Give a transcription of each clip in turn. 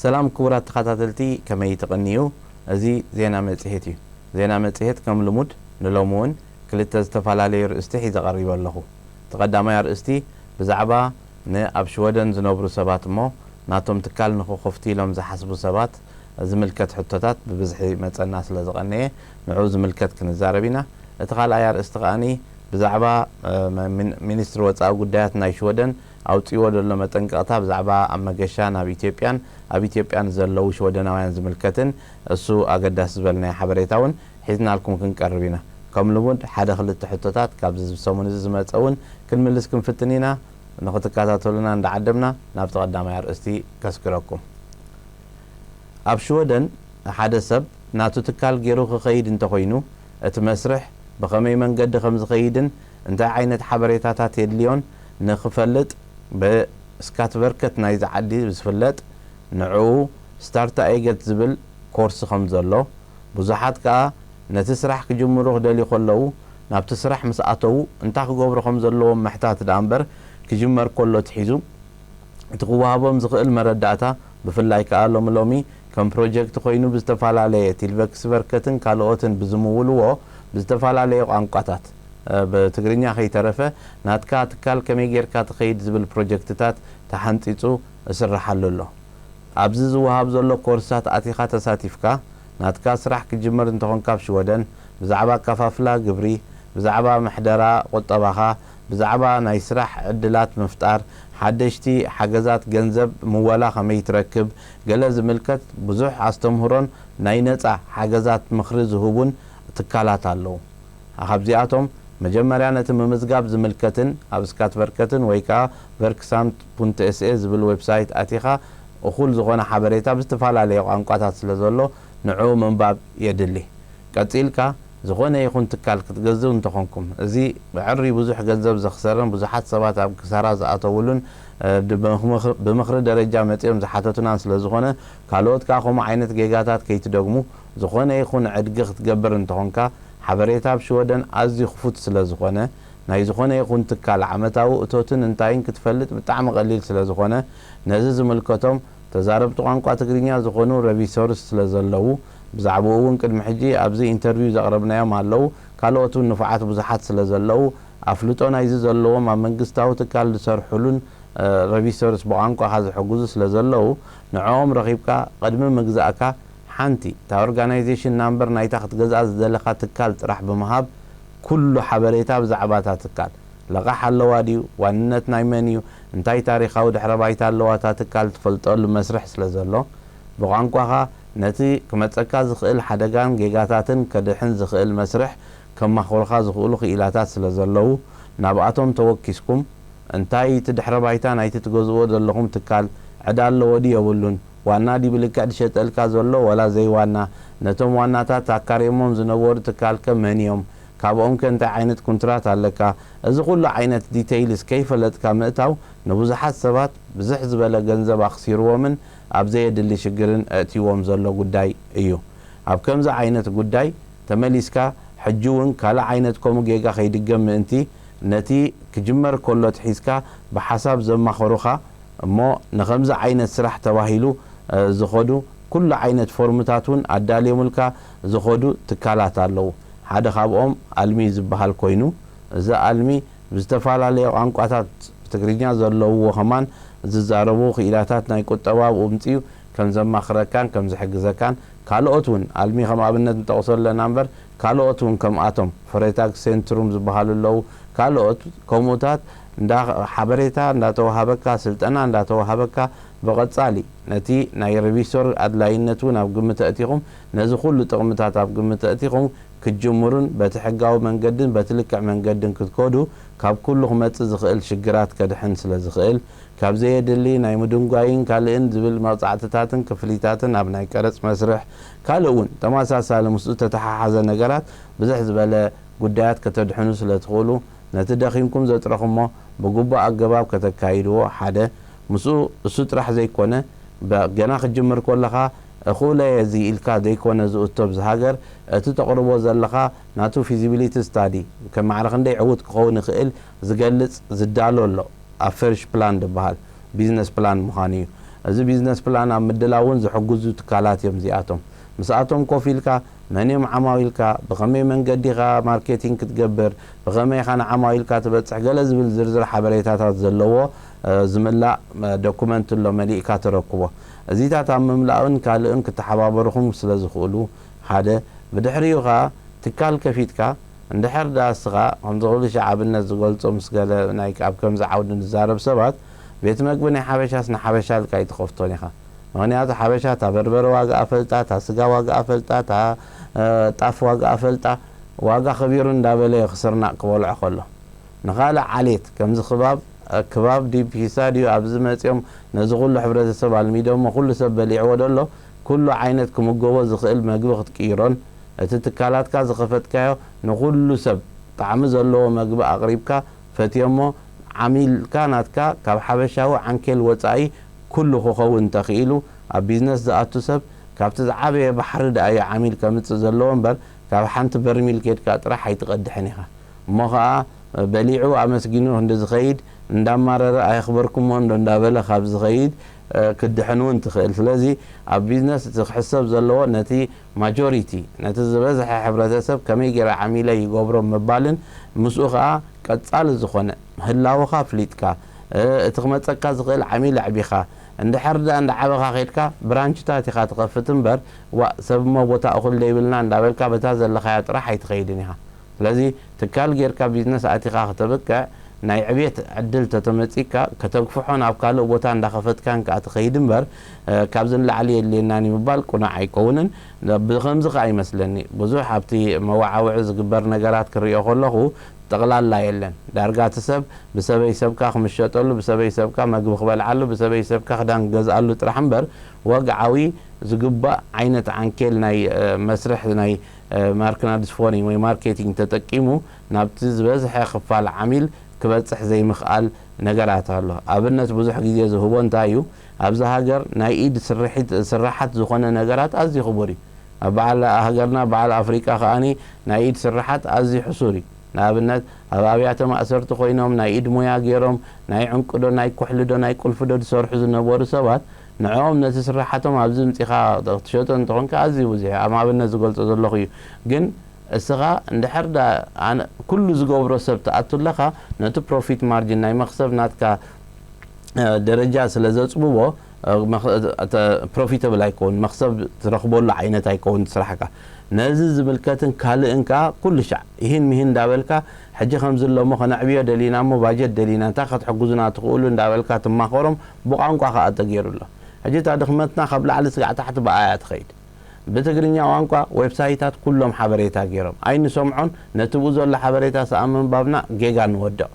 ሰላም ክቡራት ተኸታተልቲ፣ ከመይ ትቕንዩ? እዚ ዜና መጽሔት እዩ። ዜና መጽሔት ከም ልሙድ ንሎሚ እውን ክልተ ዝተፈላለዩ ኣርእስቲ ሒዘ ቀሪበ ኣለኹ። እቲ ቀዳማይ ኣርእስቲ ብዛዕባ ንኣብ ሽወደን ዝነብሩ ሰባት እሞ ናቶም ትካል ንኽኸፍቱ ኢሎም ዝሓስቡ ሰባት ዝምልከት ሕቶታት ብብዝሒ መጸና ስለ ዝቐነየ፣ ንዕኡ ዝምልከት ክንዛረብ ኢና። እቲ ካልኣይ ኣርእስቲ ከኣኒ ብዛዕባ፣ እ፣ ሚን-፣ ሚኒስትሪ ወጻኢ ጉዳያት ናይ ሽወደን ኣውጺእዎ ዘሎ መጠንቀቕታ ብዛዕባ ኣብ መገሻ ናብ ኢትዮጵያን ኣብ ኢትዮጵያን ዘለዉ ሽወደናውያን ዝምልከትን እሱ ኣገዳሲ ዝበልናዮ ሓበሬታ እውን ሒዝናልኩም ክንቀርብ ኢና። ከም ልሙድ ሓደ ክልተ ሕቶታት ካብዚ ሰሙን እዚ ዝመጸ እውን ክንምልስ ክንፍትን ኢና። ንኽትከታተሉና እንዳዓደምና ናብቲ ቀዳማይ ኣርእስቲ ከስግረኩም። ኣብ ሽወደን ሓደ ሰብ ናቱ ትካል ገይሩ ክኸይድ እንተኾይኑ፣ እቲ መስርሕ ብኸመይ መንገዲ ከም ዝኸይድን እንታይ ዓይነት ሓበሬታታት የድልዮን ንኽፈልጥ፣ ብስካትቨርከት ናይዚ ዓዲ ዝፍለጥ፣ ንዕኡ ስታርታ ኤገት ዝብል ኮርስ ከም ዘሎ፣ ብዙሓት ከኣ ነቲ ስራሕ ክጅምሩ ክደልዩ ከለዉ፣ ናብቲ ስራሕ ምስ ኣተዉ እንታይ ክገብሩ ከም ዘለዎም ምሕታት ደኣ እምበር፣ ክጅመር ከሎ ኣትሒዙ እቲ ክወሃቦም ዝኽእል መረዳእታ፣ ብፍላይ ከኣ ሎሚ ሎሚ ከም ፕሮጀክት ኮይኑ ብዝተፈላለየ ቲልቨክስቨርከትን ካልኦትን ብዝምውልዎ ብዝተፈላለየ ቋንቋታት፣ እ፣ ብትግርኛ ከይተረፈ ናትካ ትካል ከመይ ጌርካ ትኸይድ ዝብል ፕሮጀክትታት ተሓንጺጹ እስርሓሉ ኣሎ። ኣብዚ ዝወሃብ ዘሎ ኮርሳት ኣቲኻ ተሳቲፍካ፣ ናትካ ስራሕ ክትጅምር እንተኾንካ ኣብ ሽወደን፣ ብዛዕባ ኣከፋፍላ ግብሪ፣ ብዛዕባ ምሕደራ ቁጠባኻ፣ ብዛዕባ ናይ ስራሕ ዕድላት ምፍጣር፣ ሓደሽቲ ሓገዛት ገንዘብ ምወላ ከመይ ትረክብ፣ ገለ ዝምልከት ብዙሕ ኣስተምህሮን ናይ ነጻ ሓገዛት ምኽሪ ዝህቡን ትካላት ኣለዉ። ካብዚኣቶም መጀመርያ ነቲ ምምዝጋብ ዝምልከትን ኣብ ስካትቨርከትን ወይ ከኣ ቨርክሳምት ፑንት ኤስኤ ዝብል ዌብሳይት ኣቲኻ እኹል ዝኾነ ሓበሬታ ብዝተፈላለየ ቋንቋታት ስለ ዘሎ ንዕኡ ምንባብ የድሊ። ቀጺልካ ዝኾነ ይኹን ትካል ክትገዝኡ እንተኾንኩም፣ እዚ ብዕሪ ብዙሕ ገንዘብ ዘኽሰረን ብዙሓት ሰባት ኣብ ክሳራ ዝኣተውሉን፣ እ፣ ብመኽ-፣ ብምኽሪ ደረጃ መጺኦም ዝሓተቱናን ስለ ዝኾነ፣ ካልኦት ከኣ ከምኡ ዓይነት ጌጋታት ከይትደግሙ፣ ዝኾነ ይኹን ዕድጊ ክትገብር እንተኾንካ፣ ሓበሬታ ኣብ ሽወደን ኣዝዩ ክፉት ስለ ዝኾነ፣ ናይ ዝኾነ ይኹን ትካል ዓመታዊ እቶትን እንታይን ክትፈልጥ ብጣዕሚ ቀሊል ስለ ዝኾነ፣ ነዚ ዝምልከቶም ተዛረብቲ ቋንቋ ትግርኛ ዝኾኑ ረቪሶርስ ስለ ዘለዉ፣ ብዛዕባኡ እውን ቅድሚ ሕጂ ኣብዚ ኢንተርቪው ዘቕረብናዮም ኣለዉ። ካልኦት እውን ንፉዓት ብዙሓት ስለ ዘለዉ፣ ኣፍልጦ ናይዚ ዘለዎም ኣብ መንግስታዊ ትካል ዝሰርሑሉን፣ እ፣ ረቪሶርስ ብቋንቋኻ ዝሕግዙ ስለ ዘለዉ፣ ንዕኦም ረኺብካ ቅድሚ ምግዛእካ ሓንቲ እታ ኦርጋናይዜሽን ናምበር ናይታ ክትገዝኣ ዝደለኻ ትካል ጥራሕ ብምሃብ፣ ኩሉ ሓበሬታ ብዛዕባ እታ ትካል፣ ለቓሕ ኣለዋ ድዩ፣ ዋንነት ናይ መን እዩ፣ እንታይ ታሪኻዊ ድሕረ ባይታ ኣለዋ እታ ትካል ትፈልጠሉ መስርሕ ስለ ዘሎ፣ ብቋንቋኻ ነቲ ክመጸካ ዝኽእል ሓደጋን ጌጋታትን ከድሕን ዝኽእል መስርሕ ከማኽሩኻ ዝኽእሉ ክኢላታት ስለ ዘለዉ፣ ናብኣቶም ተወኪስኩም፣ እንታይ እቲ ድሕረ ባይታ ናይቲ ትገዝእዎ ዘለኹም ትካል፣ ዕዳ ኣለዎ ድዩ የብሉን፣ ዋና ድዩ ብልክዕ ዝሸጠልካ ዘሎ ዋላ ዘይዋና፣ ነቶም ዋናታት ኣካርዮሞም ዝነበሩ ትካልከ መን እዮም፣ ካብኦምከ እንታይ ዓይነት ኩንትራት ኣለካ፣ እዚ ኩሉ ዓይነት ዲተይልስ ከይፈለጥካ ምእታው ንብዙሓት ሰባት ብዝሕ ዝበለ ገንዘብ ኣኽሲርዎምን ኣብ ዘየድሊ ሽግርን ኣእትይዎም ዘሎ ጉዳይ እዩ። ኣብ ከምዚ ዓይነት ጉዳይ ተመሊስካ ሕጂ እውን ካልእ ዓይነት ከምኡ ጌጋ ከይድገም ምእንቲ ነቲ ክጅመር ከሎ ኣትሒዝካ ብሓሳብ ዘማኸሩኻ እሞ ንኸምዚ ዓይነት ስራሕ ተባሂሉ፣ እ፣ ዝኸዱ ኩሉ ዓይነት ፎርምታት እውን ኣዳልዮምልካ ዝኸዱ ትካላት ኣለዉ። ሓደ ካብኦም ኣልሚ ዝበሃል ኮይኑ፣ እዚ ኣልሚ ብዝተፈላለየ ቋንቋታት ብትግርኛ ዘለውዎ ከማን ዝዛረቡ ክኢላታት ናይ ቁጠባ ኣብኡ ምጽኡ ከም ዘማኽረካን ከም ዝሕግዘካን፣ ካልኦት እውን ኣልሚ ከም ኣብነት ንጠቕሶ ኣለና እምበር፣ ካልኦት እውን ከምኣቶም ፍሬታግ ሴንትሩም ዝበሃሉ ኣለዉ። ካልኦት ከምኡታት እንዳ ሓበሬታ እንዳተዋሃበካ፣ ስልጠና እንዳተዋሃበካ፣ ብቐጻሊ ነቲ ናይ ሬቪሶር ኣድላይነት እውን ኣብ ግምት ኣእቲኹም፣ ነዚ ኩሉ ጥቕምታት ኣብ ግምት ኣእቲኹም ክትጅምሩን በቲ ሕጋዊ መንገድን በቲ ልክዕ መንገድን ክትከዱ ካብ ኩሉ ክመጽእ ዝኽእል ሽግራት ከድሕን ስለ ዝኽእል፣ ካብ ዘየድሊ ናይ ምድንጓይን ካልእን ዝብል መቕጻዕትታትን ክፍሊታትን ኣብ ናይ ቀረጽ መስርሕ፣ ካልእ እውን ተመሳሳሊ ምስኡ ተተሓሓዘ ነገራት ብዝሕ ዝበለ ጉዳያት ከተድሕኑ ስለ ትኽእሉ፣ ነቲ ደኺምኩም ዘጥረኹሞ ብግቡእ ኣገባብ ከተካይድዎ፣ ሓደ፣ ምስኡ እሱ ጥራሕ ዘይኮነ፣ ብ-፣ ገና ክትጅምር ከለኻ እኹለ እዚ ኢልካ ዘይኮነ ዝእቶ ኣብዚ ሃገር፣ እቲ ተቕርቦ ዘለኻ ናቱ ፊዚቢሊቲ ስታዲ ከም ማዕረ ክንደይ ዕዉት ክኸውን ይኽእል ዝገልጽ ዝዳሎ ኣሎ። ኣብ ፈርሽ ፕላን ዝበሃል ቢዝነስ ፕላን ምዃኑ እዩ። እዚ ቢዝነስ ፕላን ኣብ ምድላው እውን ዝሕግዙ ትካላት እዮም እዚኣቶም። ምስኣቶም ኮፍ ኢልካ መን እዮም ዓማዊልካ፣ ብኸመይ መንገዲ ኢኻ ማርኬቲንግ ክትገብር፣ ብኸመይ ኢኻ ንዓማዊልካ ትበጽሕ፣ ገለ ዝብል ዝርዝር ሓበሬታታት ዘለዎ ዝምላእ ዶኩመንት ኣሎ፣ መሊእካ ተረክቦ። እዚታት ኣብ ምምላእን ካልእን ክተሓባበሩኹም ስለ ዝኽእሉ ሓደ። ብድሕሪኡ ኸኣ ትካል ከፊትካ እንድሕር ደኣ እስኻ ከምዚ ኩሉ ሻዕ ኣብነት ዝገልጾ ምስ ገለ ናይ ኣብ ከምዚ ዓውዲ ንዛረብ ሰባት ቤት መግቢ ናይ ሓበሻስ ንሓበሻ ኢልካ ኣይትኸፍቶን ኢኻ። ምኽንያቱ ሓበሻ እታ በርበረ ዋጋኣ ፈልጣ፣ እታ ስጋ ዋጋኣ ፈልጣ፣ እታ ጣፍ ዋጋኣ ፈልጣ፣ ዋጋ ከቢሩ እንዳበለ እዩ ክስርናቕ ክበልዖ ከሎ። ንኻልእ ዓሌት ከምዚ ክባብ ክባብ ዲብ ሂሳ ድዩ ኣብዚ መጺኦም ነዚ ኩሉ ሕብረተሰብ ኣልሚዶሞ ኩሉ ሰብ በሊዕዎ ደሎ ኩሉ ዓይነት ክምገቦ ዝኽእል መግቢ ክትቅይሮን እቲ ትካላትካ ዝኸፈትካዮ ንኹሉ ሰብ ጣዕሚ ዘለዎ መግቢ ኣቕሪብካ ፈትዮሞ ዓሚልካ ናትካ ካብ ሓበሻዊ ዓንኬል ወጻኢ ኩሉ ክኸውን እንተኽኢሉ ኣብ ቢዝነስ ዝኣቱ ሰብ ካብቲ ዝዓበየ ባሕሪ ደኣ እዩ ዓሚል ከምጽእ ዘለዎ እምበር ካብ ሓንቲ በርሚል ኬድካ ጥራሕ ኣይትቐድሕን ኢኻ። እሞ ኸኣ በሊዑ ኣመስጊኑ ክንዲ ዝኸይድ እንዳማረረ ኣየኽበርኩሞን ዶ እንዳበለ ካብ ዝኸይድ ክትድሕን እውን ትኽእል። ስለዚ ኣብ ቢዝነስ እቲ ክሕሰብ ዘለዎ ነቲ ማጆሪቲ ነቲ ዝበዝሐ ሕብረተሰብ ከመይ ገይረ ዓሚለ ይገብሮ ምባልን ምስኡ ኸኣ ቀጻሊ ዝኾነ ህላወኻ ኣፍሊጥካ እቲ ክመጸካ ዝኽእል ዓሚል ኣዕቢኻ እንድሕር ደኣ እንዳዓበኻ ኸይድካ ብራንችታት ኢኻ ትኸፍት እምበር ዋእ ሰብ እሞ ቦታ እኹል ደይብልና እንዳበልካ በታ ዘለኻያ ጥራሕ ኣይትኸይድን ኢኻ። ስለዚ ትካል ጌርካ ቢዝነስ ኣቲኻ ከተብቅዕ ናይ ዕብየት ዕድል ተተመጺካ ከተግፍሖ ናብ ካልእ ቦታ እንዳኸፈትካን ከኣ ትኸይድ እምበር ካብዚ ንላዕሊ የድልየናን እዩ ምባል ቁኑዕ ኣይከውንን። ብኸምዚ ከኣ ይመስለኒ ብዙሕ ኣብቲ መወዓውዒ ዝግበር ነገራት ክርእዮ ከለኹ ጠቕላላ የለን። ዳርጋ እቲ ሰብ ብሰበይ ሰብካ ክምሸጠሉ፣ ብሰበይ ሰብካ መግቢ ክበልዓሉ፣ ብሰበይ ሰብካ ክዳን ክገዝኣሉ ጥራሕ እምበር ወግዓዊ ዝግባእ ዓይነት ዓንኬል ናይ መስርሕ ናይ ማርክናድስፎኒንግ ወይ ማርኬቲንግ ተጠቂሙ ናብቲ ዝበዝሐ ክፋል ዓሚል ክበጽሕ ዘይምኽኣል ነገራት ኣሎ። ኣብነት ብዙሕ ግዜ ዝህቦ እንታይ እዩ? ኣብዚ ሃገር ናይ ኢድ ስርሒት ስራሓት ዝኾነ ነገራት ኣዝዩ ክቡር እዩ። ኣብ በዓል ሃገርና በዓል ኣፍሪቃ ከኣኒ ናይ ኢድ ስራሓት ኣዝዩ ሕሱር እዩ። ንኣብነት ኣብ ኣብያተ ማእሰርቲ ኮይኖም ናይ ኢድ ሞያ ገይሮም ናይ ዕንቁ ዶ ናይ ኩሕሊ ዶ ናይ ቁልፊ ዶ ዝሰርሑ ዝነበሩ ሰባት ንዕኦም ነቲ ስራሓቶም ኣብዚ ምጺኻ ክትሸጦ እንተኾንካ ኣዝዩ ብዙሕ እዩ። ኣብ ኣብነት ዝገልጾ ዘለኹ እዩ። ግን እስኻ እንድሕር ዳ ኣነ ኩሉ ዝገብሮ ሰብ ትኣቱ ኣለኻ ነቲ ፕሮፊት ማርጅን ናይ መኽሰብ ናትካ ደረጃ ስለ ዘጽብቦ ፕሮፊተብል ኣይከውን መክሰብ ትረኽበሉ ዓይነት ኣይከውን ስራሕካ ነዚ ዝምልከትን ካልእን ከኣ ኩሉ ሻዕ ይህን ምሂን እንዳበልካ ሕጂ ከምዚ ኣለሞ ከነዕብዮ ደሊና እሞ ባጀት ደሊና እንታይ ከትሕግዙና ትኽእሉ እንዳበልካ ትማኸሮም ብቋንቋ ከኣ ተገይሩ ኣሎ ሕጂ እታ ድኽመትና ካብ ላዕሊ ስጋዕ ታሕቲ ብኣያ ትኸይድ ብትግርኛ ቋንቋ ዌብሳይታት ኩሎም ሓበሬታ ገይሮም ኣይንሰምዖን ነቲ ብኡ ዘሎ ሓበሬታ ሰኣብ ምንባብና ጌጋ ንወድቕ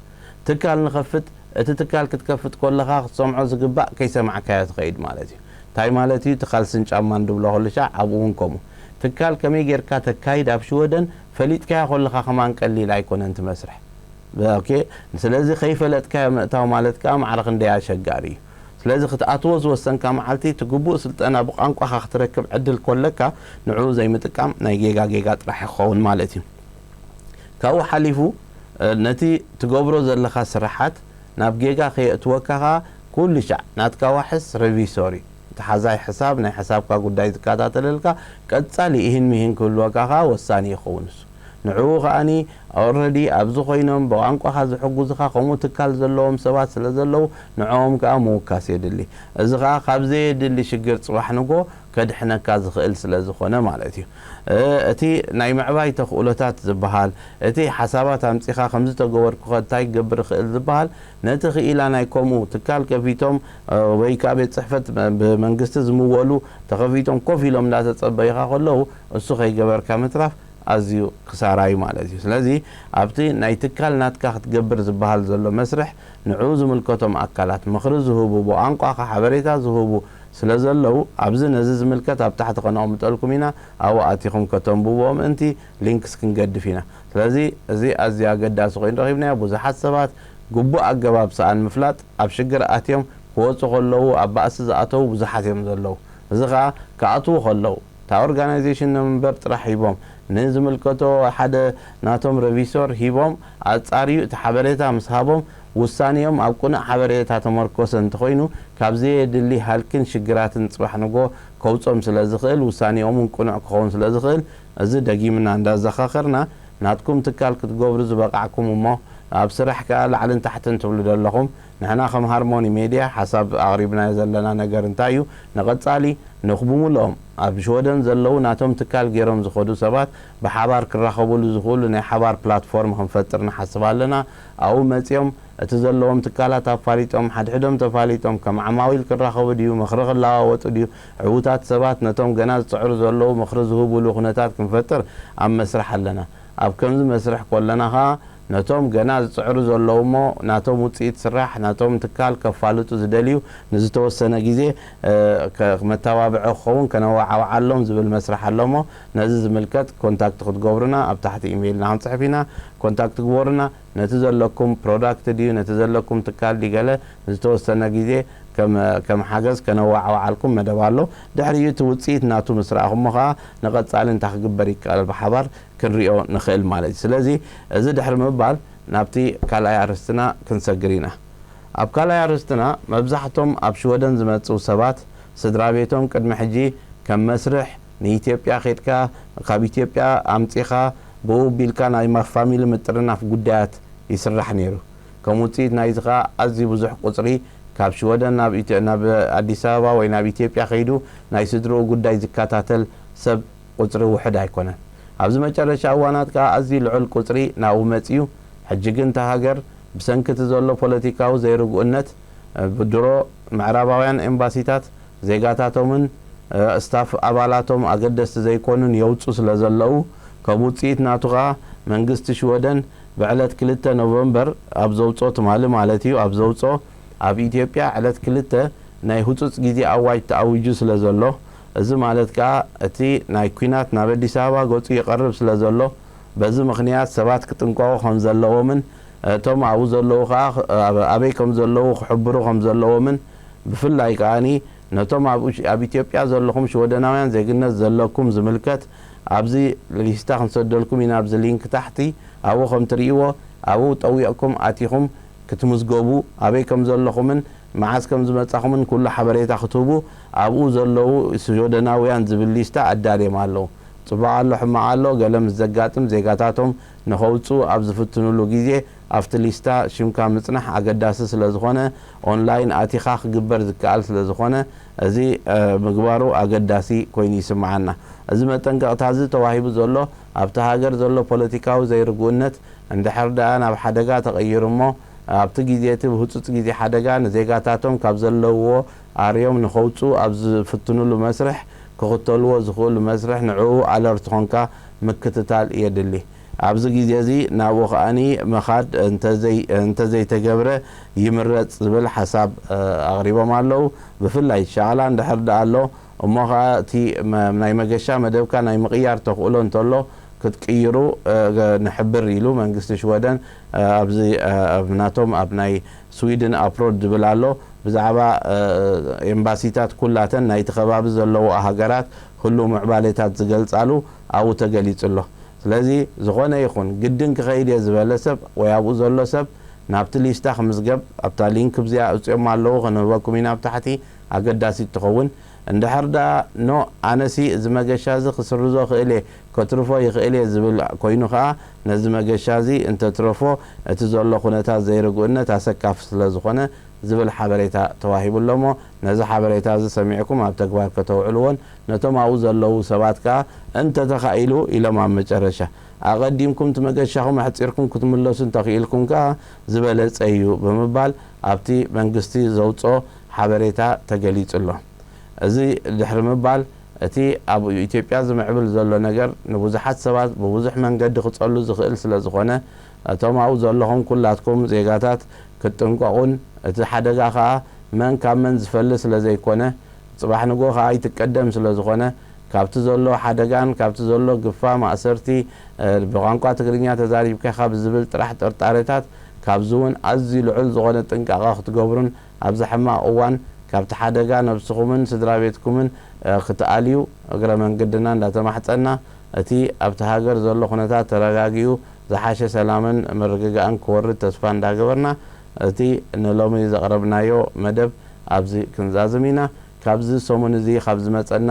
ትካል ንኸፍት እቲ ትካል ክትከፍት ኮለኻ ክትሰምዖ ዝግባእ ከይሰማዕካዮ ትኸይድ ማለት እዩ። እንታይ ማለት እዩ? እቲ ካልስን ጫማን ድብሎ ኩሉ ሻዕ ኣብኡ እውን ከምኡ። ትካል ከመይ ጌርካ ተካይድ ኣብ ሽወደን ፈሊጥካዮ ኮለኻ ከማን ቀሊል ኣይኮነን እቲ መስርሕ። ኦኬ ስለዚ ከይፈለጥካዮ ምእታው ማለት ከኣ ማዕረ ክንደይ ኣሸጋሪ እዩ። ስለዚ ክትኣትዎ ዝወሰንካ መዓልቲ እቲ ግቡእ ስልጠና ብቋንቋኻ ክትረክብ ዕድል ኮለካ ንዕኡ ዘይምጥቃም ናይ ጌጋ ጌጋ ጥራሕ ይኸውን ማለት እዩ። ካብኡ ሓሊፉ ነቲ ትገብሮ ዘለኻ ስራሓት ናብ ጌጋ ከየእትወካ ከኣ ኩሉ ሻዕ ናትካ ዋሕስ ሬቪሶር እዩ። እቲ ሓዛይ ሕሳብ ናይ ሕሳብካ ጉዳይ ዝከታተለልካ ቀጻሊ ኢሂን ሚሂን ክህልወካ ከኣ ወሳኒ ይኸውን እሱ። ንዕኡ ከኣኒ ኦረዲ ኣብዚ ኮይኖም ብቋንቋኻ ዝሕጉዝኻ ከምኡ ትካል ዘለዎም ሰባት ስለ ዘለዉ ንዕኦም ከኣ ምውካስ የድሊ። እዚ ከኣ ካብ ዘየድሊ ሽግር ጽባሕ ንግሆ ከድሕነካ ዝኽእል ስለ ዝኾነ ማለት እዩ። እቲ ናይ ምዕባይ ተኽእሎታት ዝበሃል፣ እቲ ሓሳባት ኣምጺኻ ከምዚ ተገበርኩኸ እንታይ ክገብር እኽእል ዝበሃል፣ ነቲ ክኢላ ናይ ከምኡ ትካል ከፊቶም ወይ ከኣ ቤት ጽሕፈት ብመንግስቲ ዝምወሉ ተኸፊቶም ኮፍ ኢሎም እንዳተጸበዩኻ ከለዉ እሱ ከይገበርካ ምትራፍ ኣዝዩ ክሳራ እዩ ማለት እዩ። ስለዚ ኣብቲ ናይ ትካል ናትካ ክትገብር ዝበሃል ዘሎ መስርሕ ንዕኡ ዝምልከቶም ኣካላት ምኽሪ ዝህቡ፣ ብቋንቋኻ ሓበሬታ ዝህቡ ስለ ዘለዉ ኣብዚ ነዚ ዝምልከት ኣብ ታሕቲ ከነቕምጠልኩም ኢና። ኣብኡ ኣቲኹም ከተንብብዎ ምእንቲ ሊንክስ ክንገድፍ ኢና። ስለዚ እዚ ኣዝዩ ኣገዳሲ ኮይኑ ረኺብናዮ። ብዙሓት ሰባት ግቡእ ኣገባብ ሰኣን ምፍላጥ ኣብ ሽግር ኣትዮም ክወጹ ከለዉ ኣብ ባእሲ ዝኣተዉ ብዙሓት እዮም ዘለዉ። እዚ ኸኣ ክኣትዉ ከለዉ እታ ኦርጋናይዜሽን ነምበር ጥራሕ ሂቦም ንዝምልከቶ ሓደ ናቶም ረቪሶር ሂቦም ኣጻርዩ እቲ ሓበሬታ ምስ ሃቦም ውሳኔኦም ኣብ ቅኑዕ ሓበሬታ ተመርኮሰ እንተኾይኑ ካብ ዘየድሊ ሃልክን ሽግራትን ጽባሕ ንጎ ከውጾም ስለ ዝኽእል ውሳኔኦምን ቅኑዕ ክኸውን ስለ ዝኽእል እዚ ደጊምና እንዳዘኻኸርና ናትኩም ትካል ክትገብሩ ዝበቓዕኩም እሞ ኣብ ስራሕ ከኣ ላዕልን ታሕትን ትብሉ ዘለኹም ንሕና ከም ሃርሞኒ ሜድያ ሓሳብ ኣቕሪብናዮ ዘለና ነገር እንታይ እዩ ንቐጻሊ ንኽብሙልኦም ኣብ ሽወደን ዘለዉ ናቶም ትካል ገይሮም ዝኸዱ ሰባት ብሓባር ክራኸቡሉ ዝኽእሉ ናይ ሓባር ፕላትፎርም ክንፈጥር ንሓስብ ኣለና ኣብኡ መጺኦም እቲ ዘለዎም ትካላት ኣፋሊጦም ሓድሕዶም ተፋሊጦም ከም ዓማዊል ክራኸቡ ድዩ ምኽሪ ክለዋወጡ ድዩ ዕዉታት ሰባት ነቶም ገና ዝጽዕሩ ዘለዉ ምኽሪ ዝህቡሉ ኩነታት ክንፈጥር ኣብ መስርሕ ኣለና ኣብ ከምዚ መስርሕ ኮለና ኸኣ ነቶም ገና ዝጽዕሩ ዘለዉ እሞ ናቶም ውጽኢት ስራሕ ናቶም ትካል ከፋልጡ ዝደልዩ ንዝተወሰነ ግዜ መተባብዒ ክኸውን ከነወዓውዓሎም ዝብል መስርሕ ኣሎ እሞ ነዚ ዝምልከት ኮንታክት ክትገብሩና ኣብ ታሕቲ ኢሜይልና ክንጽሕፍ ኢና ኮንታክት ግበሩና ነቲ ዘለኩም ፕሮዳክት ድዩ ነቲ ዘለኩም ትካል ድዩ ገለ ንዝተወሰነ ግዜ ከም ሓገዝ ከነዋዓውዓልኩም መደብ ኣሎ ድሕሪኡ እቲ ውፅኢት ናቱ ምስ ረኣኹሞ ከዓ ንቐፃሊ እንታይ ክግበር ይከኣል ብሓባር ክንሪኦ ንኽእል ማለት እዩ ስለዚ እዚ ድሕሪ ምባል ናብቲ ካልኣይ ኣርስትና ክንሰግር ኢና ኣብ ካልኣይ ኣርስትና መብዛሕቶም ኣብ ሽወደን ዝመፅኡ ሰባት ስድራ ቤቶም ቅድሚ ሕጂ ከም መስርሕ ንኢትዮጵያ ኬድካ ካብ ኢትዮጵያ ኣምፂኻ ብኡ ቢልካ ናይ ፋሚሊ ምጥርናፍ ጉዳያት ይስራሕ ነይሩ ከም ውፅኢት ናይዚ ከዓ ኣዝዩ ብዙሕ ቁፅሪ ካብ ሽወደን ናብ ኣዲስ ኣበባ ወይ ናብ ኢትዮጵያ ከይዱ ናይ ስድርኡ ጉዳይ ዝከታተል ሰብ ቁፅሪ ውሑድ ኣይኮነን ኣብዚ መጨረሻ እዋናት ከዓ ኣዝዩ ልዑል ቁፅሪ ናብኡ መፅዩ ሕጂ ግን እታ ሃገር ብሰንኪ እቲ ዘሎ ፖለቲካዊ ዘይርጉእነት ብድሮ ምዕራባውያን ኤምባሲታት ዜጋታቶምን ስታፍ ኣባላቶም ኣገደስቲ ዘይኮኑን የውፁ ስለዘለዉ ከም ውፅኢት ናቱ ከዓ መንግስቲ ሽወደን ብዕለት ክልተ ኖቨምበር ኣብ ዘውፅኦ ትማሊ ማለት እዩ ኣብ ዘውፅኦ ኣብ ኢትዮጵያ ዕለት ክልተ ናይ ህፁፅ ግዜ ኣዋጅ ተኣዊጁ ስለዘሎ እዚ ማለት ከዓ እቲ ናይ ኲናት ናብ ኣዲስ ኣበባ ገፁ ይቐርብ ስለዘሎ በዚ ምኽንያት ሰባት ክጥንቀቑ ከምዘለዎምን እቶም ኣብኡ ዘለዉ ከዓ ኣበይ ከምዘለዉ ክሕብሩ ከምዘለዎምን ብፍላይ ከዓኒ ነቶም ኣብ ኢትዮጵያ ዘለኹም ሽወደናውያን ዜግነት ዘለኩም ዝምልከት ኣብዚ ሊስታ ክንሰደልኩም ኢና ኣብዚ ሊንክ ታሕቲ ኣብኡ ከም ትርእይዎ ኣብኡ ጠዊቕኩም ኣቲኹም ክትምዝገቡ ኣበይ ከም ዘለኹምን መዓዝ ከም ዝመጻኹምን ኩሉ ሓበሬታ ክትህቡ ኣብኡ ዘለዉ ሽወደናውያን ዝብል ሊስታ ኣዳልዮም ኣለዉ። ጽቡቕ ኣሎ ሕማቕ ኣሎ ገለ ምስ ዘጋጥም ዜጋታቶም ንኸውጽኡ ኣብ ዝፍትኑሉ ግዜ ኣብቲ ሊስታ ሽምካ ምጽናሕ ኣገዳሲ ስለ ዝኾነ ኦንላይን ኣቲኻ ክግበር ዝከኣል ስለ ዝኾነ እዚ ምግባሩ ኣገዳሲ ኮይኑ ይስምዓና። እዚ መጠንቀቕታ እዚ ተዋሂቡ ዘሎ ኣብታ ሃገር ዘሎ ፖለቲካዊ ዘይርጉእነት እንድሕር ደኣ ናብ ሓደጋ ተቐይሩ እሞ ኣብቲ ግዜ እቲ ብህጹጽ ግዜ ሓደጋ ንዜጋታቶም ካብ ዘለውዎ ኣርዮም ንኸውጽኡ ኣብ ዝፍትኑሉ መስርሕ ክኽተልዎ ዝኽእሉ መስርሕ ንዕኡ ኣለርት ኾንካ ምክትታል የድሊ። ኣብዚ ግዜ እዚ ናብኡ ከኣኒ ምኻድ እንተዘይተገብረ ይምረጽ ዝብል ሓሳብ ኣቕሪቦም ኣለዉ። ብፍላይ ሻቕላ እንድሕር ደኣ ኣሎ እሞ ኸኣ እቲ ናይ መገሻ መደብካ ናይ ምቕያር ተኽእሎ እንተሎ ክትቅይሩ ንሕብር ኢሉ መንግስቲ ሽወደን ኣብዚ ናቶም ኣብ ናይ ስዊድን ኣፕሮድ ዝብል ኣሎ ብዛዕባ ኤምባሲታት ኩላተን ናይቲ ከባቢ ዘለዉ ሃገራት ህሉው ምዕባሌታት ዝገልጻሉ ኣብኡ ተገሊጹ ኣሎ። ስለዚ ዝኾነ ይኹን ግድን ክኸይድ እየ ዝበለ ሰብ ወይ ኣብኡ ዘሎ ሰብ ናብቲ ሊስታ ክምዝገብ ኣብታ ሊንክ ብዚኣ ኣውጺኦም ኣለዉ ክንህበኩም ኢና ኣብ ታሕቲ ኣገዳሲት ትኸውን። እንድሕር ደኣ ኖ ኣነሲ እዚ መገሻ እዚ ክስርዞ ክእል እየ ከትርፎ ይኽእል እየ ዝብል ኮይኑ ከኣ ነዚ መገሻ እዚ እንተትረፎ እቲ ዘሎ ኩነታት ዘይርግኡነት ኣሰካፊ ስለ ዝኾነ ዝብል ሓበሬታ ተዋሂቡ ኣሎ እሞ ነዚ ሓበሬታ እዚ ሰሚዕኩም ኣብ ተግባር ከተውዕልዎን ነቶም ኣብኡ ዘለዉ ሰባት ከኣ እንተተኻኢሉ ኢሎም ኣብ መጨረሻ ኣቐዲምኩም እቲ መገሻኹም ኣሕጺርኩም ክትምለሱ እንተኽኢልኩም ከኣ ዝበለጸ እዩ ብምባል ኣብቲ መንግስቲ ዘውጽኦ ሓበሬታ ተገሊጹ ኣሎ። እዚ ድሕሪ ምባል እቲ ኣብ ኢትዮጵያ ዝምዕብል ዘሎ ነገር ንብዙሓት ሰባት ብብዙሕ መንገዲ ክጸሉ ዝኽእል ስለ ዝኾነ እቶም ኣብኡ ዘለኹም ኩላትኩም ዜጋታት ክትጥንቀቑን እቲ ሓደጋ ከኣ መን ካብ መን ዝፈሊ ስለ ዘይኮነ ጽባሕ ንግሆ ከኣ ኣይትቀደም ስለ ዝኾነ ካብቲ ዘሎ ሓደጋን ካብቲ ዘሎ ግፋ ማእሰርቲ ብቋንቋ ትግርኛ ተዛሪብካ ኢኻ ብዝብል ጥራሕ ጥርጣሬታት ካብዚ እውን ኣዝዩ ልዑል ዝኾነ ጥንቃቐ ክትገብሩን ኣብዚ ሕማቕ እዋን ካብቲ ሓደጋ ነብስኹምን ስድራ ቤትኩምን ክትኣልዩ እግረ መንገድና እንዳተማሕጸና፣ እቲ ኣብቲ ሃገር ዘሎ ኩነታት ተረጋጊኡ ዝሓሸ ሰላምን ምርግጋእን ክወርድ ተስፋ እንዳገበርና፣ እቲ ንሎሚ ዘቕረብናዮ መደብ ኣብዚ ክንዛዝም ኢና። ካብዚ ሰሙን እዚ ካብ ዝመጸና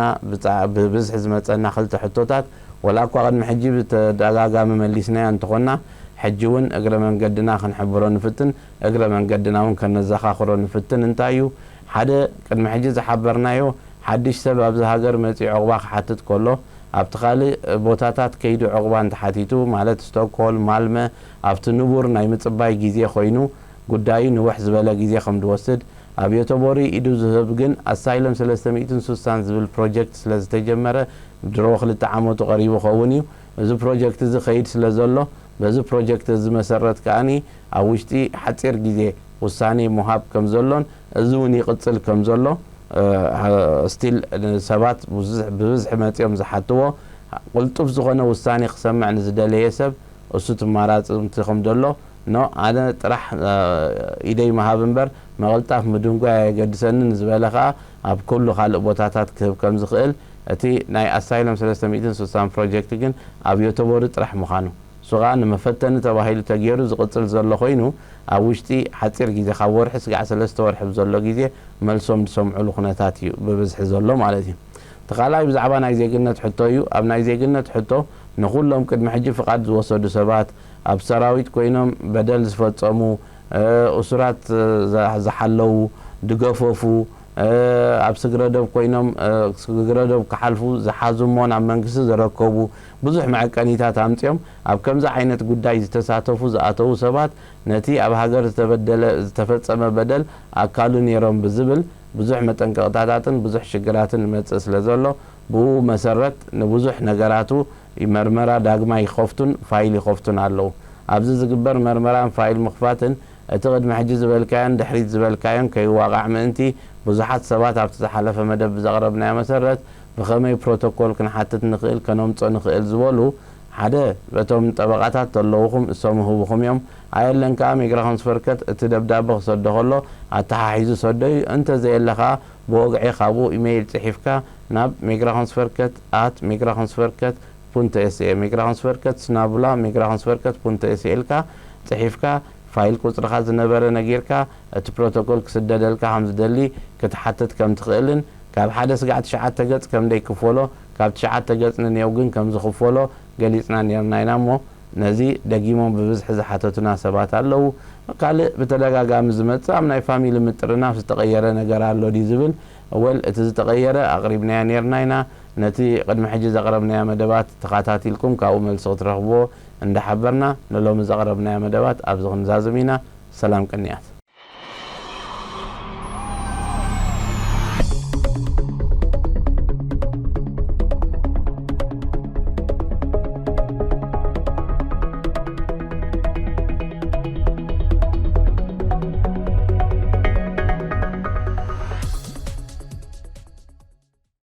ብብዝሒ ዝመጸና ክልተ ሕቶታት፣ ወላ እኳ ቅድሚ ሕጂ ብተደጋጋሚ መሊስናዮ እንተኾና፣ ሕጂ እውን እግረ መንገድና ክንሕብሮ ንፍትን፣ እግረ መንገድና እውን ከነዘኻኽሮ ንፍትን። እንታይ እዩ? ሓደ፣ ቅድሚ ሕጂ ዝሓበርናዮ፣ ሓድሽ ሰብ ኣብዚ ሃገር መጺኡ ዕቑባ ክሓትት ከሎ፣ ኣብቲ ካልእ ቦታታት ከይዱ ዕቑባ እንተሓቲቱ፣ ማለት ስቶክሆልም፣ ማልመ፣ ኣብቲ ንቡር ናይ ምጽባይ ግዜ ኮይኑ፣ ጉዳዩ ንውሕ ዝበለ ግዜ ከም ዝወስድ፣ ኣብ ዮቶቦሪ ኢዱ ዝህብ ግን ኣሳይለም ሰለስተ ሚእትን ስሳን ዝብል ፕሮጀክት ስለ ዝተጀመረ፣ ድሮ ክልተ ዓመቱ ቀሪቡ ኸውን እዩ። እዚ ፕሮጀክት እዚ ከይድ ስለ ዘሎ፣ በዚ ፕሮጀክት እዚ መሰረት ከኣኒ ኣብ ውሽጢ ሓጺር ግዜ ውሳኔ ምሃብ ከም ዘሎን፣ እዚ እውን ይቕጽል ከም ዘሎ፣ ስቲል ሰባት ብብዝሒ መጺኦም ዝሓትዎ፣ ቅልጡፍ ዝኾነ ውሳኔ ክሰምዕ ንዝደለየ ሰብ እሱ ትማራጽምቲ ከም ዘሎ፣ ኖ፣ ኣነ ጥራሕ ኢደይ ምሃብ እምበር ምቕልጣፍ ምድንጓይ ኣየገድሰንን ዝበለ ከኣ፣ ኣብ ኩሉ ካልእ ቦታታት ክህብ ከም ዝኽእል፣ እቲ ናይ ኣሳይለም ሰለስተ ሚእትን ስሳን ፕሮጀክት ግን ኣብ ዮቶቦሪ ጥራሕ ምዃኑ፣ እሱ ከኣ ንመፈተኒ ተባሂሉ ተገይሩ ዝቕጽል ዘሎ ኮይኑ፣ ኣብ ውሽጢ ሓጺር ግዜ፣ ካብ ወርሒ ስጋዕ ሰለስተ ወርሒ ብዘሎ ግዜ፣ መልሶም ዝሰምዑሉ ኩነታት እዩ ብብዝሒ ዘሎ ማለት እዩ። እቲ ካልኣይ ብዛዕባ ናይ ዜግነት ሕቶ እዩ። ኣብ ናይ ዜግነት ሕቶ ንኹሎም ቅድሚ ሕጂ ፍቓድ ዝወሰዱ ሰባት፣ ኣብ ሰራዊት ኮይኖም በደል ዝፈጸሙ፣ እ፣ እሱራት፣ እ፣ ዛ-፣ ዝሓለዉ፣ ዝገፈፉ፣ እ፣ ኣብ ስግረዶብ ኮይኖም፣ እ፣ ስግረዶብ ክሓልፉ ዝሓዙ እሞ ናብ መንግስቲ ዘረከቡ፣ ብዙሕ መዐቀኒታት ኣምጺኦም ኣብ ከምዚ ዓይነት ጉዳይ ዝተሳተፉ ዝኣተዉ ሰባት ነቲ ኣብ ሃገር ዝተበደለ፣ ዝተፈጸመ በደል ኣካሉ ነይሮም ብዝብል ብዙሕ መጠንቀቕታታትን ብዙሕ ሽግራትን ይመጽእ ስለ ዘሎ፣ ብኡ መሰረት ንብዙሕ ነገራቱ መርመራ ዳግማይ ይኸፍቱን ፋይል ይኸፍቱን ኣለዉ። ኣብዚ ዝግበር መርመራን ፋይል ምኽፋትን፣ እቲ ቅድሚ ሕጂ ዝበልካዮን ድሕሪት ዝበልካዮን ከይዋቓዕ ምእንቲ፣ ብዙሓት ሰባት ኣብቲ ዝሓለፈ መደብ ብዘቕረብናዮ መሰረት፣ ብኸመይ ፕሮቶኮል ክንሓትት ንኽእል፣ ከነምጾ ንኽእል ዝበሉ፣ ሓደ፣ በቶም ጠበቓታት ተለውኹም፣ እሶም ይህቡኹም እዮም። ኣየለን ከኣ ሜግራኹም ስፈርከት እቲ ደብዳበ ክሰዶ ከሎ ኣተሓሒዙ ሰዶ እዩ። እንተ ዘየለ ከኣ ብወግዒ ካብኡ ኢሜይል ጽሒፍካ ናብ ሜግራኹም ስፈርከት ኣት ሜግራኹም ስፈርከት ፑንት ኤስኤ፣ ሜግራኹም ስፈርከት ስናቡላ ሜግራኹም ስፈርከት ፑንት ኤስኤ ኢልካ ጽሒፍካ፣ ፋይል ቁጽርኻ ዝነበረ ነጊርካ፣ እቲ ፕሮቶኮል ክስደደልካ ከም ዝደሊ ክትሓትት ከም ትኽእልን፣ ካብ ሓደ ስጋዕ ትሽዓተ ገጽ ከም ደይክፈሎ፣ ካብ ትሽዓተ ገጽ ንኔው ግን ከም ዝኽፈሎ ገሊጽና ኔርና ኢና እሞ፣ ነዚ ደጊሞም ብብዝሒ ዝሓተቱና ሰባት ኣለዉ። ካልእ ብተደጋጋሚ ዝመጽእ፣ ኣብ ናይ ፋሚሊ ምጥርናፍ ዝተቐየረ ነገር ኣሎ ድዩ ዝብል፣ ወል፣ እቲ ዝተቐየረ ኣቕሪብናዮ ኔርና ኢና። ነቲ ቅድሚ ሕጂ ዘቕረብናዮ መደባት ተኸታቲልኩም ካብኡ መልሲ ክትረኽብዎ እንዳሓበርና፣ ንሎሚ ዘቕረብናዮ መደባት ኣብዚ ክንዛዝም ኢና። ሰላም ቅንያት።